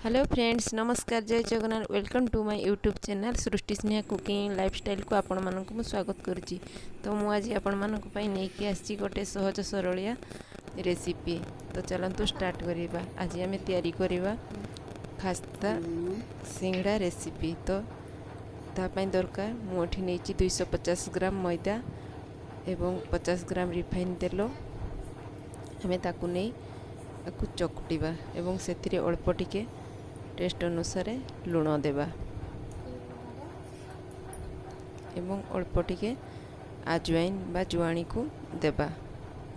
Hello friends, ନମସ୍କାର, ଜୟ Jagannath. Welcome to my YouTube channel Srushti Sneha cooking ଲାଇଫଷ୍ଟାଇଲ୍କୁ ଆପଣମାନଙ୍କୁ ମୁଁ ସ୍ୱାଗତ କରୁଛି। ତ ମୁଁ ଆଜି ଆପଣମାନଙ୍କ ପାଇଁ ନେଇକି ଆସିଛି ଗୋଟେ ସହଜ ସରଳିଆ ରେସିପି। ତ ଚାଲନ୍ତୁ ଷ୍ଟାର୍ଟ କରିବା। ଆଜି ଆମେ ତିଆରି କରିବା ଖାସ୍ତା ସିଙ୍ଗଡ଼ା ରେସିପି। ତ ତା ପାଇଁ ଦରକାର, ମୁଁ ଏଠି ନେଇଛି 250 ଗ୍ରାମ ମଇଦା ଏବଂ 50 ଗ୍ରାମ ରିଫାଇନ୍ ତେଲ। ଆମେ ତାକୁ ନେଇ ତାକୁ ଚକଟିବା ଏବଂ ସେଥିରେ ଅଳ୍ପ ଟିକେ ଟେଷ୍ଟ ଅନୁସାରେ ଲୁଣ ଦେବା ଏବଂ ଅଳ୍ପ ଟିକେ ଆଜୱାଇନ ବା ଜୁଆଣିକୁ ଦେବା।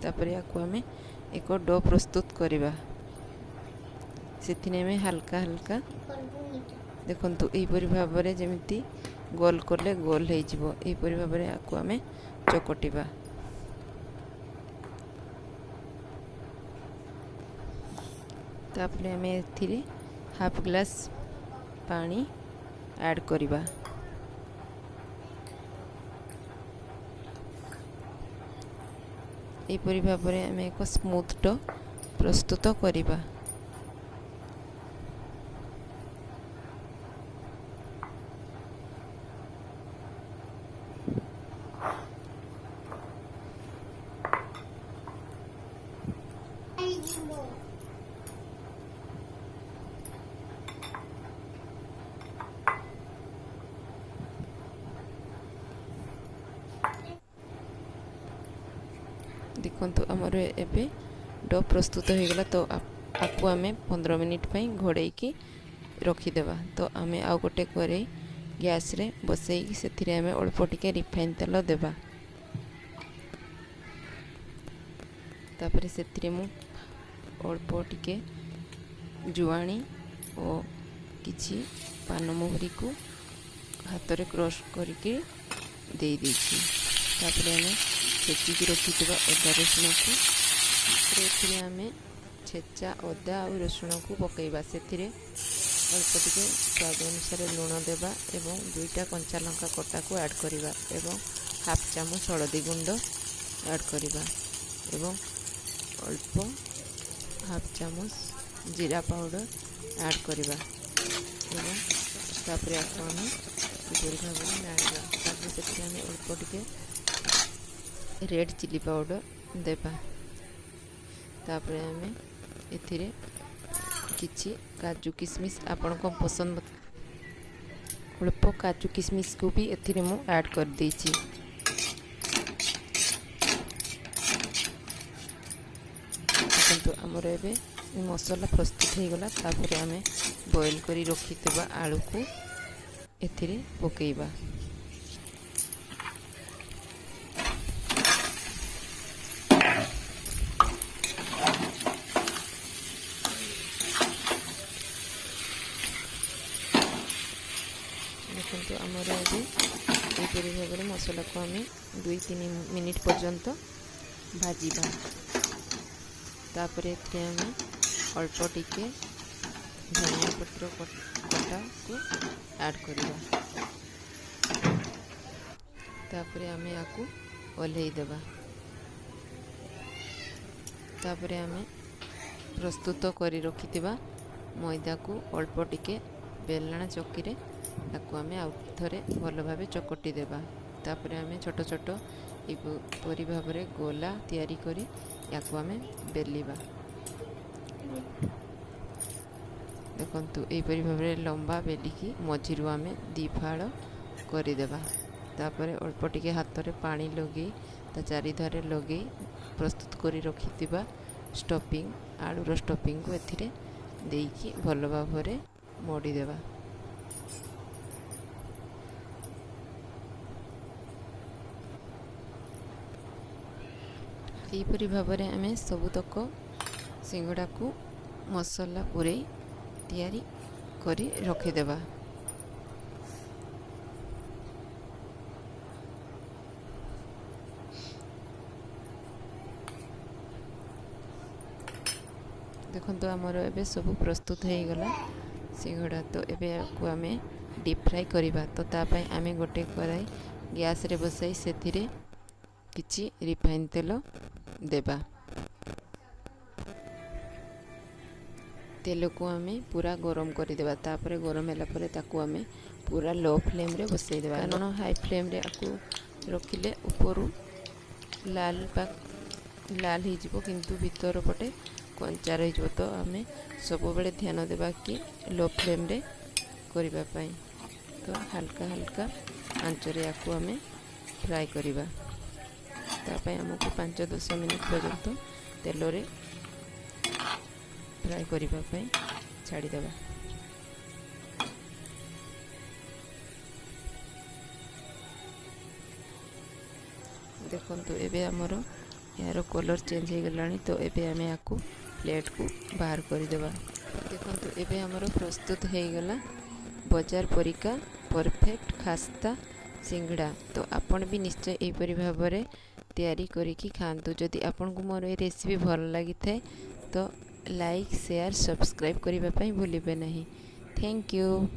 ତାପରେ ୟାକୁ ଆମେ ଏକ do ପ୍ରସ୍ତୁତ କରିବା। ସେଥିରେ ଆମେ ହାଲକା ହାଲକା, ଦେଖନ୍ତୁ, ଏହିପରି ଭାବରେ ଯେମିତି ଗୋଲ କଲେ ଗୋଲ ହେଇଯିବ, ଏହିପରି ଭାବରେ ୟାକୁ ଆମେ ଚକଟିବା। ତାପରେ ଆମେ ଏଥିରେ ହାଫ୍ ଗ୍ଲାସ୍ ପାଣି ଆଡ଼୍ କରିବା। ଏହିପରି ଭାବରେ ଆମେ ଏକ ସ୍ମୁଥ୍ do ପ୍ରସ୍ତୁତ କରିବା। ଦେଖନ୍ତୁ, ଆମର ଏବେ do ପ୍ରସ୍ତୁତ ହୋଇଗଲା। ତ ଆକୁ ଆମେ 15 ମିନିଟ୍ ପାଇଁ ଘୋଡ଼େଇକି ରଖିଦେବା। ତ ଆମେ ଆଉ ଗୋଟେ କରେଇ ଗ୍ୟାସ୍ରେ ବସେଇକି ସେଥିରେ ଆମେ ଅଳ୍ପ ଟିକେ ରିଫାଇନ୍ ତେଲ ଦେବା। ତାପରେ ସେଥିରେ ମୁଁ ଅଳ୍ପ ଟିକେ ଜୁଆଣି ଓ କିଛି ପାନମହୁରିକୁ ହାତରେ କ୍ରସ୍ କରିକି ଦେଇଦେଇଛି। ତାପରେ ଆମେ ଛେଚିକି ରଖିଥିବା ଅଦା ରସୁଣକୁ, ଏଥିରେ ଆମେ ଛେଚା ଅଦା ଆଉ ରସୁଣକୁ ପକାଇବା। ସେଥିରେ ଅଳ୍ପ ଟିକେ ସ୍ୱାଦ ଅନୁସାରେ ଲୁଣ ଦେବା ଏବଂ 2ଟା କଞ୍ଚା ଲଙ୍କା କଟାକୁ ଆଡ଼୍ କରିବା ଏବଂ ହାଫ୍ ଚାମଚ ହଳଦୀ ଗୁଣ୍ଡ ଆଡ଼୍ କରିବା ଏବଂ ଅଳ୍ପ ହାଫ୍ ଚାମଚ ଜିରା ପାଉଡ଼ର ଆଡ଼୍ କରିବା ଏବଂ ତାପରେ ଆକୁ ଆମେ କିପରି ଭାବରେ ନାଡ଼ିବା। ତାପରେ ସେଥିରେ ଆମେ ଅଳ୍ପ ଟିକେ ରେଡ଼୍ ଚିଲି ପାଉଡ଼ର ଦେବା। ତାପରେ ଆମେ ଏଥିରେ କିଛି କାଜୁ କିସମିସ୍, ଆପଣଙ୍କ ପସନ୍ଦ ଅଳ୍ପ କାଜୁ କିସମିସ୍କୁ ବି ଏଥିରେ ମୁଁ ଆଡ଼୍ କରିଦେଇଛି। ଦେଖନ୍ତୁ, ଆମର ଏବେ ମସଲା ପ୍ରସ୍ତୁତ ହୋଇଗଲା। ତାପରେ ଆମେ ବଏଲ୍ କରି ରଖିଥିବା ଆଳୁକୁ ଏଥିରେ ପକାଇବା। ଦେଖନ୍ତୁ, ଆମର ଏବେ ଏହିପରି ଭାବରେ ମସଲାକୁ ଆମେ 2-3 ମିନିଟ୍ ପର୍ଯ୍ୟନ୍ତ ଭାଜିବା। ତାପରେ ଏଥିରେ ଆମେ ଅଳ୍ପ ଟିକେ ଧନିଆ ପତ୍ର କଟାକୁ ଆଡ଼୍ କରିବା। ତାପରେ ଆମେ ୟାକୁ ଓହ୍ଲେଇ ଦେବା। ତାପରେ ଆମେ ପ୍ରସ୍ତୁତ କରି ରଖିଥିବା ମଇଦାକୁ ଅଳ୍ପ ଟିକେ ବେଲଣା ଚକିରେ ତାକୁ ଆମେ ଆଉ ଥରେ ଭଲ ଭାବେ ଚକଟି ଦେବା। ତାପରେ ଆମେ ଛୋଟ ଛୋଟ ଏପରି ଭାବରେ ଗୋଲା ତିଆରି କରି ୟାକୁ ଆମେ ବେଲିବା। ଦେଖନ୍ତୁ, ଏହିପରି ଭାବରେ ଲମ୍ବା ବେଲିକି ମଝିରୁ ଆମେ 2 ଫାଳ କରିଦେବା। ତାପରେ ଅଳ୍ପ ଟିକେ ହାତରେ ପାଣି ଲଗେଇ ତା ଚାରିଧାରେ ଲଗେଇ ପ୍ରସ୍ତୁତ କରି ରଖିଥିବା ଷ୍ଟଫିଂ, ଆଳୁର ଷ୍ଟଫିଂକୁ ଏଥିରେ ଦେଇକି ଭଲ ଭାବରେ ମୋଡ଼ିଦେବା। ଏହିପରି ଭାବରେ ଆମେ ସବୁତକ ସିଙ୍ଗଡ଼ାକୁ ମସଲା ପୂରେଇ ତିଆରି କରି ରଖିଦେବା। ଦେଖନ୍ତୁ, ଆମର ଏବେ ସବୁ ପ୍ରସ୍ତୁତ ହେଇଗଲା ସିଙ୍ଗଡ଼ା। ତ ଏବେ ଏହାକୁ ଆମେ ଡିପ୍ ଫ୍ରାଏ କରିବା। ତ ତା ପାଇଁ ଆମେ ଗୋଟେ କଡ଼ାଇ ଗ୍ୟାସ୍ରେ ବସାଇ ସେଥିରେ କିଛି ରିଫାଇନ୍ ତେଲ ଦେବା। ତେଲକୁ ଆମେ ପୁରା ଗରମ କରିଦେବା। ତାପରେ ଗରମ ହେଲା ପରେ ତାକୁ ଆମେ ପୁରା ଲୋ ଫ୍ଲେମ୍ରେ ବସାଇଦେବା, କାରଣ ହାଇ ଫ୍ଲେମ୍ରେ ଆକୁ ରଖିଲେ ଉପରୁ ଲାଲ ବା ଲାଲ ହେଇଯିବ, କିନ୍ତୁ ଭିତର ପଟେ କଞ୍ଚା ରହିଯିବ। ତ ଆମେ ସବୁବେଳେ ଧ୍ୟାନ ଦେବା କି ଲୋ ଫ୍ଲେମ୍ରେ କରିବା ପାଇଁ। ତ ହାଲକା ହାଲକା ଆଞ୍ଚରେ ୟାକୁ ଆମେ ଫ୍ରାଏ କରିବା। ତା ପାଇଁ ଆମକୁ 5-10 ମିନିଟ୍ ପର୍ଯ୍ୟନ୍ତ ତେଲରେ ଫ୍ରାଏ କରିବା ପାଇଁ ଛାଡ଼ିଦେବା। ଦେଖନ୍ତୁ, ଏବେ ଆମର ଏହାର କଲର୍ ଚେଞ୍ଜ ହେଇଗଲାଣି। ତ ଏବେ ଆମେ ୟାକୁ ପ୍ଲେଟ୍କୁ ବାହାର କରିଦେବା। ଦେଖନ୍ତୁ, ଏବେ ଆମର ପ୍ରସ୍ତୁତ ହେଇଗଲା ବଜାର ପରିକା ପରଫେକ୍ଟ ଖାସ୍ତା ସିଙ୍ଗଡ଼ା। ତ ଆପଣ ବି ନିଶ୍ଚୟ ଏହିପରି ଭାବରେ ତିଆରି କରିକି ଖାଆନ୍ତୁ। ଯଦି ଆପଣଙ୍କୁ ମୋର ଏ ରେସିପି ଭଲ ଲାଗିଥାଏ, ତ ଲାଇକ୍, ସେୟାର, ସବସ୍କ୍ରାଇବ୍ କରିବା ପାଇଁ ଭୁଲିବେ ନାହିଁ। Thank you.